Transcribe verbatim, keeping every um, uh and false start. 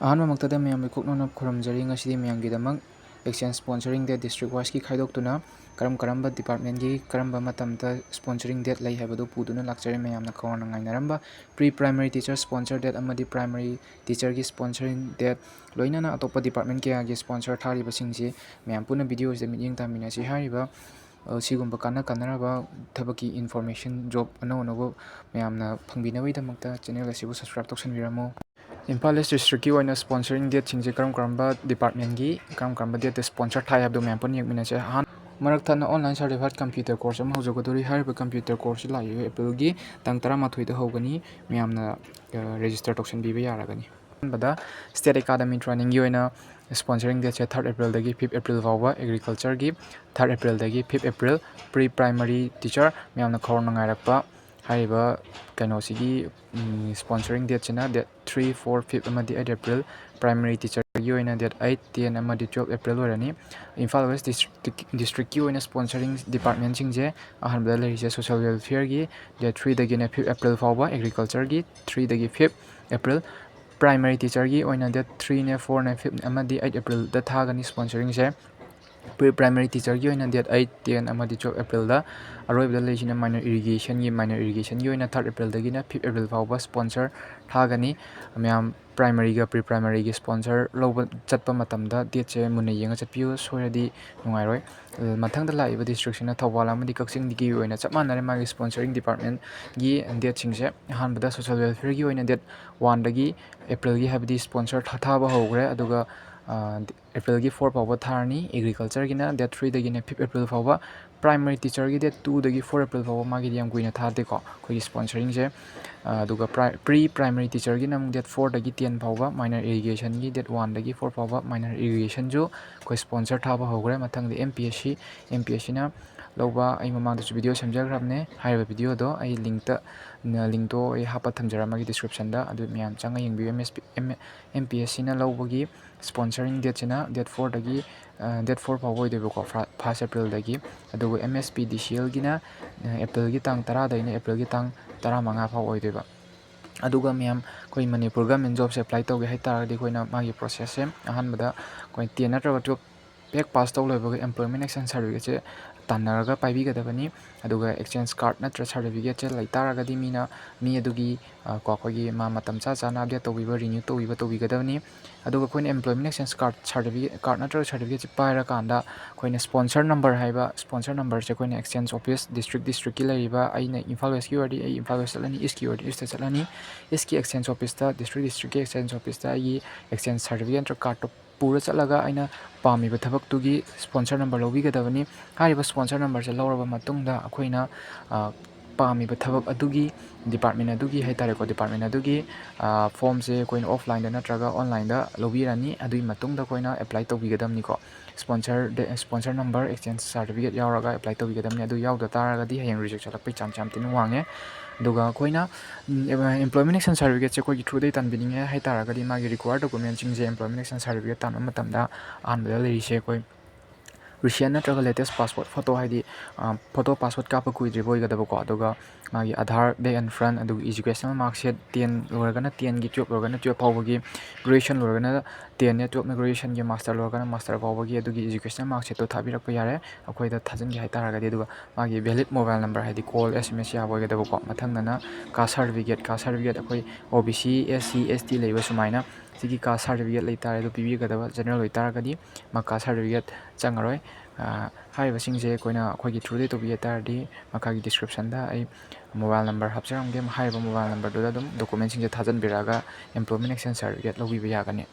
ꯑꯍꯥꯟꯕꯃꯛꯇꯗ ꯃꯌꯥꯝꯕꯨ ꯏꯀꯣꯛꯅꯅ ꯈꯨꯔꯨꯝꯖꯔꯤ꯫ ꯉꯁꯤꯗꯤ ꯃꯌꯥꯝꯒꯤꯗꯃꯛ exchange sponsoring date district wiseꯀꯤ ꯈꯥꯏꯗꯣꯛꯇꯨꯅ ꯀꯔꯝ ꯀꯔꯝꯕ departmentꯀꯤ ꯀꯔꯝꯕ ꯃꯇꯝꯗ sponsoring date ꯂꯩ ꯍꯥꯏꯕꯗꯨ ꯄꯨꯗꯨꯅ ꯂꯥꯛꯆꯔꯦ꯫ ꯃꯌꯥꯝꯅ ꯈꯧꯔꯥꯡꯅ ꯉꯥꯏꯅꯔꯝꯕ pre primary teacher sponsor date ꯑꯃꯗꯤ primary teacherꯒꯤ sponsoring date, ꯂꯣꯏꯅꯅ ꯑꯇꯣꯞꯄ department ꯀꯌꯥꯒꯤ sponsor ꯊꯥꯔꯤꯕꯁꯤꯡꯁꯤ ꯃꯌꯥꯝ ꯄꯨꯟꯅ videoꯁꯤꯗ ꯃꯤꯠꯌꯦꯡ ꯇꯥꯃꯤꯟꯅꯁꯤ꯫ ꯍꯥꯏꯔꯤꯕ, ꯑ, ꯁꯤꯒꯨꯝꯕ ꯀꯥꯟꯅ ꯀꯥꯟꯅꯔꯕ ꯊꯕꯛꯀꯤ information, job ꯑꯅꯧ ꯑꯅꯧꯕ ꯃꯌꯥꯝꯅ ꯐꯪꯕꯤꯅꯕꯒꯤꯗꯃꯛꯇ channel ꯑꯁꯤꯕꯨ subscribe ꯇꯧꯁꯟꯕꯤꯔꯝꯃꯨ꯫ ꯏꯝꯐꯥꯜ East districtꯀꯤ ꯑꯣꯏꯅ sponsoring dateꯁꯤꯡꯁꯦ ꯀꯔꯝ ꯀꯔꯝꯕ departmentꯀꯤ ꯀꯔꯝ ꯀꯔꯝꯕ dateꯇ sponsor ꯊꯥꯏ ꯍꯥꯏꯕꯗꯨ ꯃꯌꯥꯝ ꯄꯨꯟꯅ ꯌꯦꯡꯃꯤꯟꯅꯁꯦ꯫ ꯑꯍꯥꯟ-, ꯃꯔꯛ ꯊꯠꯅ online certified computer course ꯑꯃ ꯍꯧꯖꯒꯗꯧꯔꯤ꯫ ꯍꯥꯏꯔꯤꯕ computer courseꯁꯤ ꯂꯥꯛꯂꯤꯕ Aprilꯒꯤ ꯇꯥꯡ ꯇꯔꯥꯃꯥꯊꯣꯏꯗ ꯍꯧꯒꯅꯤ꯫ ꯃꯌꯥꯝꯅ, ꯑ, register ꯇꯧꯁꯟꯕꯤꯕ ꯌꯥꯔꯒꯅꯤ꯫ ꯑꯍꯥꯟꯕꯗ State Academy Trainingꯒꯤ ꯑꯣꯏꯅ sponsoring dateꯁꯦ third Aprilꯗꯒꯤ fifth April ꯐꯥꯎꯕ, agricultureꯒꯤ third Aprilꯗꯒꯤ fifth April, pre primary teacher ꯃꯌꯥꯝꯅ ꯈꯧꯔꯥꯡꯅ ꯉꯥꯏꯔꯛꯄ ꯍꯥꯏꯔꯤꯕ ꯀꯩꯅꯣꯁꯤꯒꯤ, ꯎꯝ, sponsoring dateꯁꯤꯅ date three, four, fifth ꯑꯃꯗꯤ eight April, primary teacherꯒꯤ ꯑꯣꯏꯅ date eight, ten ꯑꯃꯗꯤ twelve April ꯑꯣꯏꯔꯅꯤ꯫ ꯏꯝꯐꯥꯜ West district, districtꯀꯤ ꯑꯣꯏꯅ sponsoring departmentꯁꯤꯡꯁꯦ ꯑꯍꯥꯟꯕꯗ ꯂꯩꯔꯤꯁꯦ social welfareꯒꯤ date threeꯗꯒꯤꯅ fifth April ꯐꯥꯎꯕ, agricultureꯒꯤ threeꯗꯒꯤ fifth April, primary teacherꯒꯤ ꯑꯣꯏꯅ date threeꯅꯦ, fourꯅꯦ, fifth ꯑꯃꯗꯤ eight Aprilꯗ ꯊꯥꯒꯅꯤ sponsoringꯁꯦ꯫ Pre primary teacherꯒꯤ ꯑꯣꯏꯅ date eight, ten ꯑꯃꯗꯤ twelve Aprilꯗ꯫ ꯑꯔꯣꯏꯕꯗ ꯂꯩꯔꯤꯁꯤꯅ minor irrigationꯒꯤ, minor irrigationꯒꯤ ꯑꯣꯏꯅ third Aprilꯗꯒꯤꯅ fifth April ꯐꯥꯎꯕ sponsor ꯊꯥꯒꯅꯤ꯫ ꯃꯌꯥꯝ primaryꯒ pre primaryꯒꯤ sponsor ꯂꯧꯕ ꯆꯠꯄ ꯃꯇꯝꯗ dateꯁꯦ ꯃꯨꯟꯅ ꯌꯦꯡꯉ ꯆꯠꯄꯤꯌꯨ, ꯁꯣꯏꯔꯗꯤ ꯅꯨꯡꯉꯥꯏꯔꯣꯏ꯫ ꯑ, ꯃꯊꯪꯗ ꯂꯥꯛꯏꯕ districtꯁꯤꯅ ꯊꯧꯕꯥꯜ ꯑꯃꯗꯤ ꯀꯛꯆꯤꯡꯒꯤ ꯑꯣꯏꯅ ꯆꯞ ꯃꯥꯟꯅꯔꯦ꯫ ꯃꯥꯒꯤ sponsoring departmentꯒꯤ dateꯁꯤꯡꯁꯦ ꯑꯍꯥꯟꯕꯗ social welfareꯒꯤ ꯑꯣꯏꯅ date oneꯗꯒꯤ Aprilꯒꯤ, ꯍꯥꯏꯕꯗꯤ sponsor ꯊꯥ-, ꯊꯥꯕ ꯍꯧꯈ꯭ꯔꯦ꯫ ꯑꯗꯨꯒ, ꯑ, Aprilꯒꯤ four ꯐꯥꯎꯕ ꯊꯥꯔꯅꯤ꯫ Agricultureꯒꯤꯅ date threeꯗꯒꯤꯅ fifth April ꯐꯥꯎꯕ꯫ Primary teacherꯒꯤ date twoꯗꯒꯤ four April ꯐꯥꯎꯕ, ꯃꯥꯒꯤꯗꯤ ꯌꯥꯝ ꯀꯨꯏꯅ ꯊꯥꯗꯦꯀꯣ ꯑꯩꯈꯣꯏꯒꯤ sponsoringꯁꯦ꯫ ꯑ, ꯑꯗꯨꯒ pri-, pre primary teacherꯒꯤꯅ ꯑꯃꯨꯛ date fourꯗꯒꯤ ten ꯐꯥꯎꯕ, minor irrigationꯒꯤ date oneꯗꯒꯤ four ꯐꯥꯎꯕ, minor irrigationꯁꯨ ꯑꯩꯈꯣꯏ sponsor ꯊꯥꯕ ꯍꯧꯈ꯭ꯔꯦ꯫ ꯃꯊꯪꯗ M P S C, M P S Cꯅ ꯂꯧꯕ ꯑꯩ ꯃꯃꯥꯡꯗꯁꯨ video ꯁꯦꯝꯖꯈ꯭ꯔꯕꯅꯦ꯫ ꯍꯥꯏꯔꯤꯕ videoꯗꯣ ꯑꯩ linkꯇ, linkꯇꯣ ꯑꯩ ꯍꯥꯞꯄ ꯊꯝꯖꯔꯝꯃꯒꯦ descriptionꯗ, ꯑꯗꯨ ꯃꯌꯥꯝ ꯆꯪꯉ ꯌꯦꯡꯕꯤꯌꯨ꯫ M S P, M-, M P S Cꯅ ꯂꯧꯕꯒꯤ sponsoring dateꯁꯤꯅ date fourꯗꯒꯤ, ꯑ, date four ꯐꯥꯎꯕ ꯑꯣꯏꯗꯣꯏꯕꯀꯣ, fir-, first Aprilꯗꯒꯤ꯫ ꯑꯗꯨꯒ M S P D C Lꯒꯤꯅ, ꯑ, Aprilꯒꯤ ꯇꯥꯡ ꯇꯔꯥꯗꯒꯤꯅ Aprilꯒꯤ ꯇꯥꯡ ꯇꯔꯥꯃꯉꯥ ꯐꯥꯎ ꯑꯣꯏꯗꯣꯏꯕ꯫ ꯑꯗꯨꯒ ꯃꯌꯥꯝ, ꯑꯩꯈꯣꯏ ꯃꯅꯤꯄꯨꯔ ꯒꯃꯦꯟ ꯖꯣꯕꯁꯦ ꯑꯦꯄ꯭ꯂꯥꯏ ꯇꯧꯒꯦ ꯍꯥꯏ ꯇꯥꯔꯒꯗꯤ, ꯑꯩꯈꯣꯏꯅ ꯃꯥꯒꯤ ꯄ꯭ꯔꯣꯁꯦꯁꯁꯦ ꯑꯍꯥꯟꯕꯗ ꯑꯩꯈꯣꯏ ꯇꯦꯟ ꯅꯠꯇ꯭ꯔꯒ ꯇꯨꯌꯦꯜꯞ ꯍꯦꯛ ꯄꯥꯁ ꯇꯧ ꯂꯣꯏꯕꯒ ꯑꯦꯝꯄ꯭ꯂꯣꯏꯃꯦꯟ ꯑꯦꯛꯁꯆꯦꯟꯖ ꯁꯥꯔꯇꯤꯐꯤꯀꯦꯠꯁꯦ ꯇꯥꯟꯅꯔꯒ ꯄꯥꯏꯕꯤꯒꯗꯕꯅꯤ꯫ ꯑꯗꯨꯒ ꯑꯦꯛꯁꯆꯦꯟꯖ ꯀꯥꯔꯠ ꯅꯠꯇ꯭ꯔ ꯁꯥꯔꯇꯤꯐꯤꯀꯦꯠꯁꯦ ꯂꯩ ꯇꯥꯔꯒꯗꯤ, ꯃꯤꯅ, ꯃꯤ ꯑꯗꯨꯒꯤ, ꯑ, ꯀꯣ, ꯑꯩꯈꯣꯏꯒꯤ ꯃꯥ ꯃꯇꯝ ꯆꯥ ꯆꯥꯅ ꯑꯞꯗꯦꯠ ꯇꯧꯕꯤꯕ, ꯔꯤꯅ꯭ꯌꯨ ꯇꯧꯕꯤꯕ ꯇꯧꯕꯤꯒꯗꯕꯅꯤ꯫ ꯑꯗꯨꯒ ꯑꯩꯈꯣꯏꯅ employment exchange card certificate, card ꯅꯠꯇ꯭ꯔꯒ ꯁꯥꯔꯇꯤꯐꯤꯀꯦꯠꯁꯦ ꯄꯥꯏꯔꯀꯥꯟꯗ, ꯑꯩꯈꯣꯏꯅ ꯁ꯭ꯄꯣꯟꯁꯔ ꯅꯝꯕꯔ ꯍꯥꯏꯕ, ꯁ꯭ꯄꯣꯟꯁꯔ ꯅꯝꯕꯔꯁꯦ ꯑꯩꯈꯣꯏꯅ ꯑꯦꯛꯁꯆꯦꯟꯖ ꯑꯣꯐꯤꯁ, ꯗꯤꯁꯇ꯭ꯔꯤꯛ, ꯗꯤꯁꯇ꯭ꯔꯤꯛꯀꯤ ꯂꯩꯔꯤꯕ, ꯑꯩꯅ ꯏꯝꯐꯥꯜ ꯋꯦꯁꯀꯤ ꯑꯣꯏꯔꯗꯤ ꯑꯩ ꯏꯝꯐꯥꯜ ꯋꯦꯁ ꯆꯠꯂꯅꯤ, ꯏꯁꯀꯤ ꯑꯣꯏꯔꯗꯤ ꯏꯁꯇ ꯆꯠꯂꯅꯤ, ꯏꯁꯀꯤ ꯑꯦꯛꯁꯆꯦꯟꯖ ꯑꯣꯐꯤꯁꯇ, ꯗꯤꯁꯇ꯭ꯔꯤꯛ, ꯗꯤꯁꯇ꯭ꯔꯤꯛꯀꯤ ꯑꯦꯛꯁꯆꯦꯟꯖ ꯑꯣꯐꯤꯁꯇ ꯑꯩꯒꯤ ꯑꯦꯛꯁꯆꯦꯟꯖ ꯁꯥꯔꯇꯤꯐꯤꯀꯦꯠ ꯅꯠꯇ꯭ꯔꯒ ꯀꯥꯔꯠꯇꯣ ꯄꯨꯔ ꯆꯠꯂꯒ ꯑꯩꯅ ꯄꯥꯝꯃꯤꯕ ꯊꯕꯛꯇꯨꯒꯤ ꯁ꯭ꯄꯣꯟꯁꯔ ꯅꯝꯕꯔ ꯂꯧꯕꯤꯒꯗꯕꯅꯤ꯫ ꯍꯥꯏꯔꯤꯕ ꯁ꯭ꯄꯣꯟꯁꯔ ꯅꯝꯕꯔꯁꯦ ꯂꯧꯔꯕ ꯃꯇꯨꯡꯗ, ꯑꯩꯈꯣꯏꯅ, ꯑ, ꯄꯥꯝꯃꯤꯕ ꯊꯕꯛ ꯑꯗꯨꯒꯤ, ꯗꯤꯄꯥꯔꯠꯃꯦꯟ ꯑꯗꯨꯒꯤ ꯍꯥꯏ ꯇꯥꯔꯦꯀꯣ, ꯗꯤꯄꯥꯔꯠꯃꯦꯟ ꯑꯗꯨꯒꯤ, ꯑ, ꯐꯣꯝꯁꯦ ꯑꯩꯈꯣꯏꯅ ꯑꯣꯐꯂꯥꯏꯟꯗ ꯅꯠꯇ꯭ꯔꯒ ꯑꯣꯟꯂꯥꯏꯟꯗ ꯂꯧꯕꯤꯔꯅꯤ꯫ ꯑꯗꯨꯒꯤ ꯃꯇꯨꯡꯗ ꯑꯩꯈꯣꯏꯅ ꯑꯦꯄ꯭ꯂꯥꯏ ꯇꯧꯕꯤꯒꯗꯕꯅꯤꯀꯣ꯫ ꯁ꯭ꯄꯣꯟꯁꯔ ꯗ-, ꯁ꯭ꯄꯣꯟꯁꯔ ꯅꯝꯕꯔ, ꯑꯦꯛꯁꯆꯦꯟꯖ ꯁꯥꯔꯇꯤꯐꯤꯀꯦꯠ ꯌꯥꯎꯔꯒ ꯑꯦꯄ꯭ꯂꯥꯏ ꯇꯧꯕꯤꯒꯗꯕꯅꯤ꯫ ꯑꯗꯨ ꯌꯥꯎꯗ ꯇꯥꯔꯒꯗꯤ ꯍꯌꯦꯡ ꯔꯤꯖꯦꯛ ꯆꯠꯂꯛꯄꯒꯤ ꯆꯥꯟꯁ ꯌꯥꯝ ꯊꯤꯅ ꯋꯥꯡꯉꯦ꯫ ꯑꯗꯨꯒ ꯑꯩꯈꯣꯏꯅ, ꯎꯝ, ꯑꯦꯝꯄ꯭ꯂꯣꯏꯃꯦꯟ ꯑꯦꯛꯁꯆꯦꯟꯖ ꯁꯥꯔꯇꯤꯐꯤꯀꯦꯠꯁꯦ ꯑꯩꯈꯣꯏꯒꯤ ꯊ꯭ꯔꯨꯗꯒꯤ ꯇꯥꯟꯕꯤꯅꯤꯡꯉꯦ ꯍꯥꯏ ꯇꯥꯔꯒꯗꯤ, ꯃꯥꯒꯤ ꯔꯤꯀ꯭ꯋꯥꯌꯔ ꯗꯣꯀꯨꯃꯦꯟꯁꯤꯡꯁꯦ ꯑꯦꯝꯄ꯭ꯂꯣꯏꯃꯦꯟ ꯑꯦꯛꯁꯆꯦꯟꯖ ꯁꯥꯔꯇꯤꯐꯤꯀꯦꯠ ꯇꯥꯟꯕ ꯃꯇꯝꯗ ꯑꯍꯥꯟꯕꯗ ꯂꯩꯔꯤꯁꯦ ꯑꯩꯈꯣꯏ ꯔꯤꯁꯦꯟ ꯅꯠꯇ꯭ꯔꯒ ꯂꯦꯇꯦꯁ ꯄꯥꯁꯄꯣꯔꯠ ꯐꯣꯇꯣ, ꯍꯥꯏꯗꯤ, ꯑ, ꯐꯣꯇꯣ ꯄꯥꯁꯄꯣꯔꯠ ꯀꯥꯞꯄ ꯀꯨꯏꯗ꯭ꯔꯤꯕ ꯑꯣꯏꯒꯗꯕꯀꯣ, ꯑꯗꯨꯒ ꯃꯥꯒꯤ ꯑꯥꯙꯥꯔ, ꯕꯦꯛ ꯑꯦꯟ ꯐ꯭ꯔꯟ, ꯑꯗꯨꯒ ꯏꯖꯨꯀꯦꯁꯅꯦꯜ ꯃꯥꯔꯛꯁꯤꯠ, ꯇꯦꯟ ꯂꯣꯏꯔꯒꯅ ꯇꯦꯟꯒꯤ, ꯇꯨꯌꯦꯜꯞ ꯂꯣꯏꯔꯒꯅ ꯇꯨꯌꯦꯜꯞ ꯐꯥꯎꯕꯒꯤ, ꯒ꯭ꯔꯦꯖꯨꯌꯦꯁꯟ ꯂꯣꯏꯔꯒꯅ ꯇꯦꯟꯅꯦ, ꯇꯨꯌꯦꯜꯞꯅ ꯒ꯭ꯔꯦꯖꯨꯌꯦꯁꯟꯒꯤ, ꯃꯥꯁꯇꯔ ꯂꯣꯏꯔꯒꯅ ꯃꯥꯁꯇꯔ ꯐꯥꯎꯕꯒꯤ, ꯑꯗꯨꯒꯤ ꯏꯖꯨꯀꯦꯁꯅꯦꯜ ꯃꯥꯔꯛꯁꯤꯠꯇꯣ ꯊꯥꯕꯤꯔꯛꯄ ꯌꯥꯔꯦ ꯑꯩꯈꯣꯏꯗ ꯊꯥꯖꯤꯟꯒꯦ ꯍꯥꯏ ꯇꯥꯔꯒꯗꯤ꯫ ꯑꯗꯨꯒ ꯃꯥꯒꯤ ꯚꯦꯂꯤꯠ ꯃꯣꯕꯥꯏꯜ ꯅꯝꯕꯔ, ꯍꯥꯏꯗꯤ ꯀꯣꯜ, ꯑꯦꯁ ꯑꯦꯝ ꯑꯦꯁ ꯌꯥꯕ ꯑꯣꯏꯒꯗꯕꯀꯣ꯫ ꯃꯊꯪꯗꯅ ꯀꯥꯁ ꯁꯥꯔꯇꯤꯐꯤꯀꯦꯠ, ꯀꯥꯁ ꯁꯥꯔꯇꯤꯐꯤꯀꯦꯠ ꯑꯩꯈꯣꯏ ꯑꯣ ꯕꯤ ꯁꯤ, ꯑꯦꯁ ꯁꯤ, ꯑꯦꯁ ꯇꯤ ꯂꯩꯕ ꯁꯨꯃꯥꯏꯅ ꯁꯤꯒꯤ ꯀꯥꯁ ꯁꯥꯔꯇꯤꯐꯤꯀꯦꯠ ꯂꯩ ꯇꯥꯔꯦ, ꯑꯗꯨ ꯄꯤꯕꯤꯒꯗꯕ꯫ ꯖꯦꯅꯔꯦꯜ ꯑꯣꯏꯇꯥꯔꯒꯗꯤ ꯃꯥ ꯀꯥꯁ ꯁꯥꯔꯇꯤꯐꯤꯀꯦꯠ ꯆꯪꯉꯔꯣꯏ꯫ ꯑ, ꯍꯥꯏꯔꯤꯕꯁꯤꯡꯁꯦ ꯑꯩꯈꯣꯏꯅ ꯑꯩꯈꯣꯏꯒꯤ ꯊ꯭ꯔꯨꯗꯒꯤ ꯇꯧꯕꯤꯒꯦ ꯍꯥꯏ ꯇꯥꯔꯗꯤ, ꯃꯈꯥꯒꯤ ꯗꯤꯁꯀ꯭ꯔꯤꯞꯁꯟꯗ ꯑꯩ ꯃꯣꯕꯥꯏꯜ ꯅꯝꯕꯔ ꯍꯥꯞꯆꯔꯝꯒꯦ꯫ ꯍꯥꯏꯔꯤꯕ ꯃꯣꯕꯥꯏꯜ ꯅꯝꯕꯔꯗꯨꯗ ꯑꯗꯨꯝ ꯗꯣꯀꯨꯃꯦꯟꯁꯤꯡꯁꯦ ꯊꯥꯖꯤꯟꯕꯤꯔꯛꯑꯒ ꯑꯦꯝꯄ꯭ꯂꯣꯏꯃꯦꯟ ꯑꯦꯛꯁꯆꯦꯟꯖ ꯁꯥꯔꯇꯤꯐꯤꯀꯦꯠ ꯂꯧꯕꯤꯕ ꯌꯥꯒꯅꯤ꯫